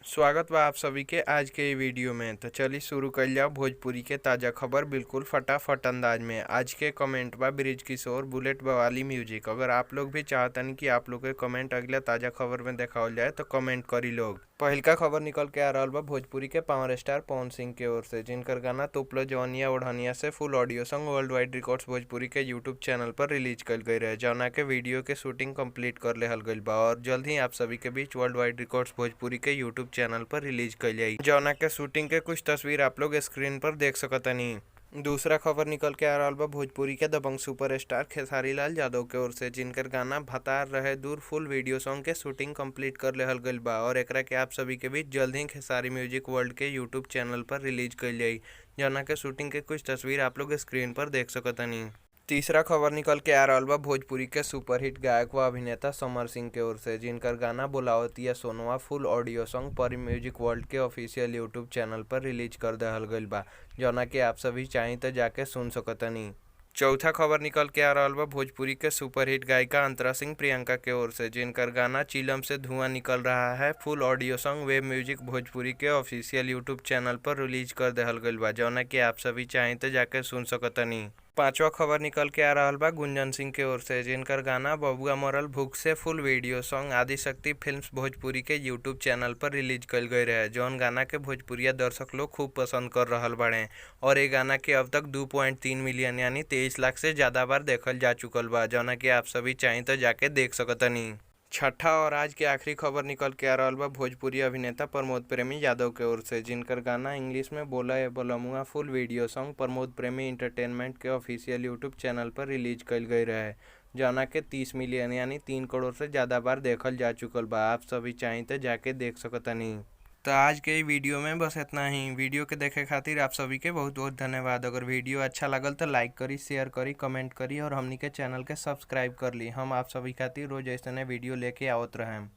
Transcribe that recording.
स्वागत बा आप सभी के आज के वीडियो में। तो चलिए शुरू कर जाओ भोजपुरी के ताज़ा खबर बिल्कुल फटाफट अंदाज में। आज के कमेंट बा ब्रिज किशोर बुलेट बवाली म्यूजिक। अगर आप लोग भी चाहतनी कि आप लोग के कमेंट अगला ताज़ा खबर में देखावल जाए तो कमेंट करी लोग। पहिलका खबर निकल के आ रहा बा भोजपुरी के पावर स्टार पवन सिंह के ओर से, जिनकर गाना तोपलो जवनिया ओढ़निया से full audio song world wide records Bhojpuri के यूट्यूब चैनल पर रिलीज कल गई रहे, जौना के वीडियो के शूटिंग कंप्लीट कर लेहल गई बा और जल्द ही आप सभी के बीच वर्ल्ड वाइड रिकॉर्ड्स भोजपुरी के यूट्यूब चैनल पर रिलीज कल जाई, जौना के शूटिंग के कुछ तस्वीर आप लोग स्क्रीन पर देख सकतनी। दूसरा खबर निकल के आ रहा बा भोजपुरी के दबंग सुपरस्टार खेसारी लाल यादव के ओर से, जिनकर गाना भतार रहे दूर फुल वीडियो सॉन्ग के शूटिंग कंप्लीट कर लेहल गइल बा और एकरा के आप सभी के बीच जल्द ही खेसारी म्यूजिक वर्ल्ड के यूट्यूब चैनल पर रिलीज कइल जाई, जौना के शूटिंग के कुछ तस्वीर आप लोग स्क्रीन पर देख सकतनी। तीसरा खबर निकल के आ रहा बा भोजपुरी के सुपरहिट गायक व अभिनेता समर सिंह के ओर से, जिनकर गाना बोलावतिया सोनवा full audio song Pari music world के ऑफिशियल यूट्यूब चैनल पर रिलीज कर दहल गइल बा, जौना के आप सभी चाहीं तो जाके सुन सकतनी। चौथा खबर निकल के आ रहा बा भोजपुरी के सुपरहिट गायिका अंतरा सिंह प्रियंका के ओर से, जिनकर गाना चिलम से धुआं निकल रहा है full audio song web music Bhojpuri के ऑफिशियल यूट्यूब चैनल पर रिलीज कर दहल गइल बा, जौना के आप सभी चाहीं तो जाके सुन सकतनी। पांचवा खबर निकल के आ रहा बा गुंजन सिंह के ओर से, जिनकर गाना बबुआ मरल भूख से full video song Adishakti films Bhojpuri के यूट्यूब चैनल पर रिलीज कइल गई रहे, जौन गाना के भोजपुरिया दर्शक लोग खूब पसंद कर रहल बाड़े और ये गाना के अब तक 2.3 मिलियन यानी 23 लाख से ज़्यादा बार देखल जा चुकल बा, जौना के आप सभी चाहीं तो जाके देख सकतनी। छठा और आज के आखिरी खबर निकल के आ रहा बा भोजपुरी अभिनेता प्रमोद प्रेमी यादव के ओर से, जिनकर गाना इंग्लिश में बोला ए बलमुआ full video song Pramod Premi entertainment के ऑफिशियल यूट्यूब चैनल पर रिलीज कइल गई रहे, जौना के 30 मिलियन यानी 3 करोड़ से ज़्यादा बार देखल जा चुकल बा। आप सभी चाहीं तो जाके देख सकतनी। तो आज के वीडियो में बस इतना ही। वीडियो के देखे खातिर आप सभी के बहुत बहुत धन्यवाद। अगर वीडियो अच्छा लगल तो लाइक करी, शेयर करी, कमेंट करी और हमनी के चैनल के सब्सक्राइब कर ली। हम आप सभी खातिर रोज ऐसे वीडियो लेके आवत रहें।